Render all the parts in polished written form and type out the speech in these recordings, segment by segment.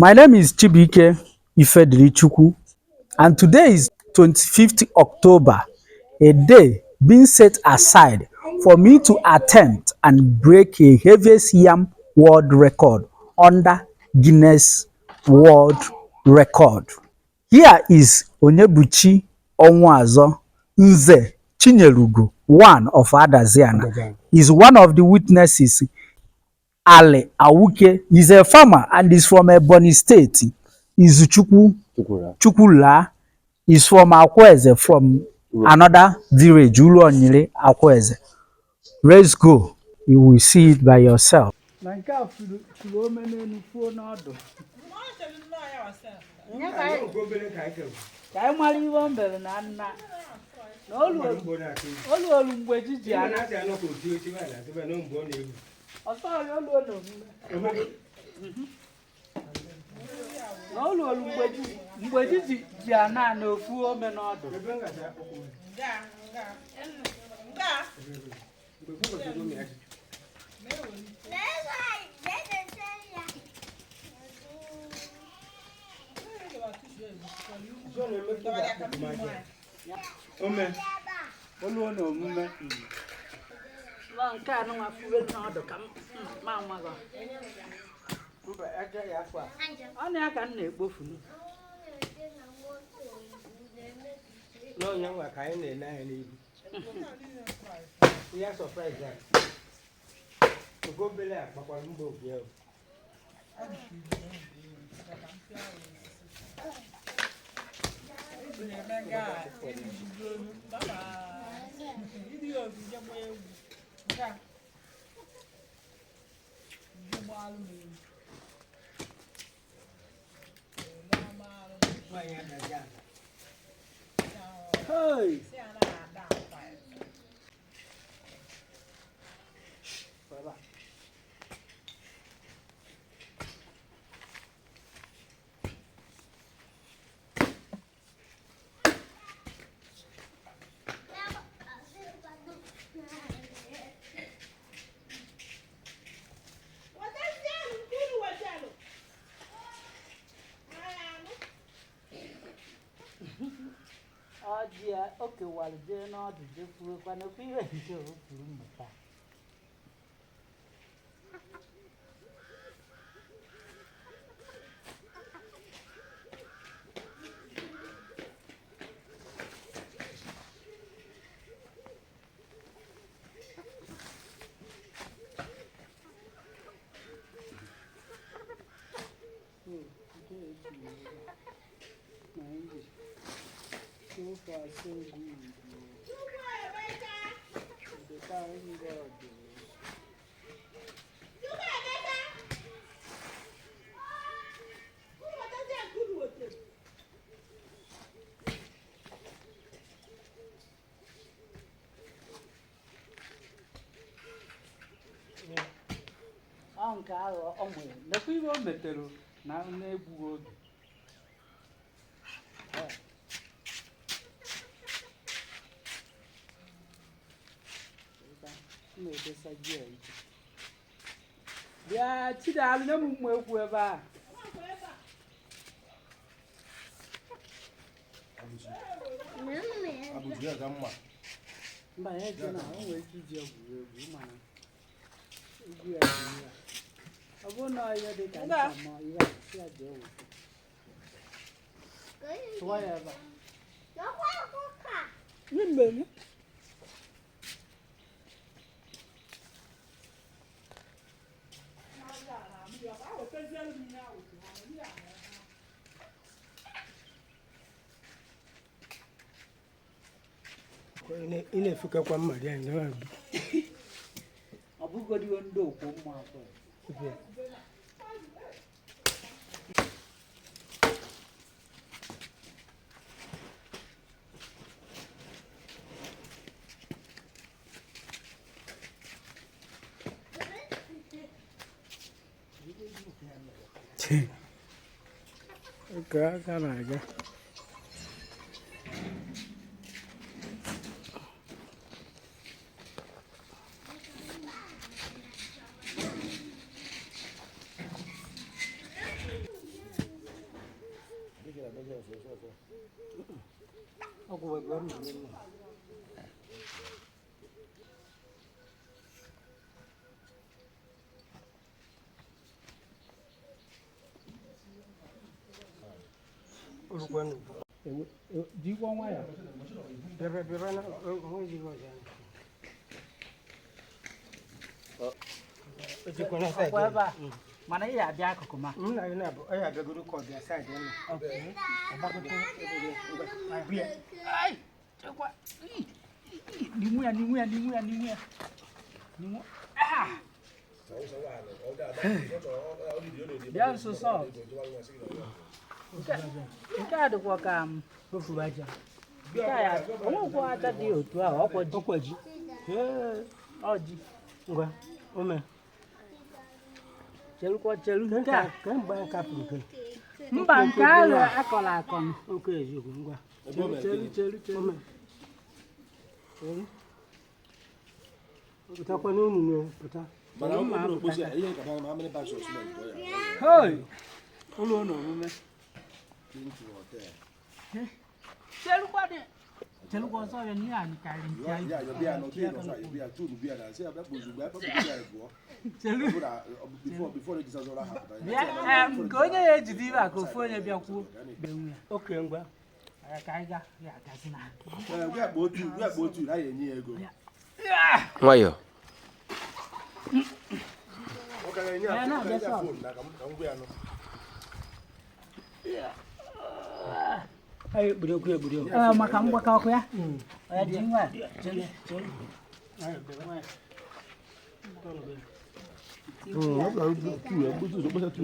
My name is Chibuike Ifedilichukwu, and today is 25th October, a day being set aside for me to attempt and break a heaviest yam world record under Guinness World Record. Here is Onyebuchi Onwuazo Nze Chinyelugo, one of Adaziana, is one of the witnesses. Ali Awuke is a farmer and is from Ebonyi State. Izuchukwu Chukwula is from Akweze, from another village, Uluonyere, Akweze. Let's go. You will see it by yourself. Na nke a furu furu ome n'elu fuo n'ọdụ. Ka anyị mara ihe o mere na nna na olu olu mgbe ji ji ana ọsọ ya olu olu omume na olu olu mgbe ji ji ji ana na ofu ome n'ọdụ. Olu olu omume. Nwa nke a nwa fuwe n'ọdụ ka m ma amaghọ. Ọ na ya ka m na-ekpofu. N'ọnya nwa ka anyị na-ele anya n'ihu. Ihe surprise a. Ogobele a gbakwara mbọ obi ahụ. Nwaanyị adazi ala. Hey! Ọjị ya o kewara jee n'ọdụ jee fuwekwa n'okwu ihe nke o kwuru mmụta. So far, so good. The kind God. Ọ nke ahụ ọ nwere nekwa ihe o metere na na-egbughị oge. M na-edosa ji a iche. Bịa Chidalụ, nye m mma ekwu ebe a. Mba, ya ji na o nwere ike iji egwuri egwu mana egwu ya dị ya. Ọ bụrụ na ihe dị ka ncha ma ihe a sị ya jee weta. Tụọ ya ebe a. Ị na-efukakwa mma dị anyị na Ọ bụgodị ndị okwu mma afọ. Ka aka na-aga. Ọgwụ wee bụrụ na nne. Olùkọ́ nù. Jikwa nwayọ. Bịa bịa na onwe ezigbo ọzọ. O jikwa na Ọkwa saịdị. ebe a. Mana ị ya abịa akụkụ ma. M na gị na-abụ, ọ ya abịagoro ka ọ bịa saịdị nọ. Bịa. Ai, chekwa. Ii, ii, N'inwe ya, n'inwe ya, n'inwe ya, n'inwe ya. N'inwe. Ah! Bịa nso sọ. Nke a dịkwa ka m. Kpofuo aja. Nke a ya, onwekwa aja dị otu ahụ, ọkwa ji. Ọkwa ji. Ee, ọ ji. Ngwa, ome. Chelukwa chelu. Nke a. Kemgbe anyị kapụrụ gị. Mba, nke ahụ akọrọ akọ. Oke eziokwu, ngwa. Chelu, chelu, chelu, chelu. Ome. Chelu. Pụtakwa n'unu n'o, pụta. Mana ọ bụrụ okposi a, ihe ka ma many bags of cement ka ọ ya Hoi! Ụlọ ụlọ omume. into hotel. Chelukwa dị. Chelukwa ọzọ ya n'ihe anyị karịrị nke anyị. Ya ya bịa na otu ịnọ ya bịa tu bịa na sị abịa kpozu gba kpozu ya pụọ. Chelu. Ọ bụrụ na before they decide ha pụta. Bịa, nke onye ya ejide ibe a ka ofu onye bịa kwuo. Bịa nwe ya. Oke ngwa. Ee, ka anyị gaa, ya agazi na. Ee, gwa akpa otu, gwa akpa otu na ya enye ya ego. Nwayọ. Ọ ka ga-enye Ya ya na-abịa ya sọ. phone na ka m ka m gwa ya nụ. Anyị ekpuri okwu ekpuri okwu. Ee, maka mgbakọ ọkụ ya. Ọ ya ji nwa. Chelu, chelu. Ọ bụrụ tu ya, kpozu ụzọ kposa tu.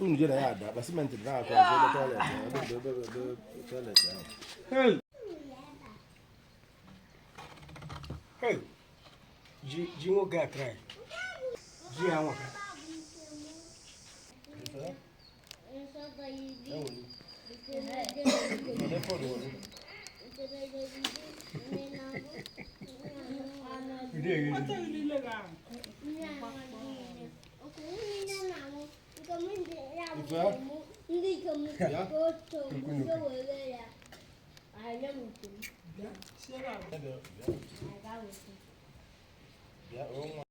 Unu je na ya ada, akpa cement dị na-akọ ọzọ ebe toilet, ebe ebe ebe toilet ahụ. Hey! Hey! Ji ji nwoke a try. Ji ya nwoke. Bịa, o nwa.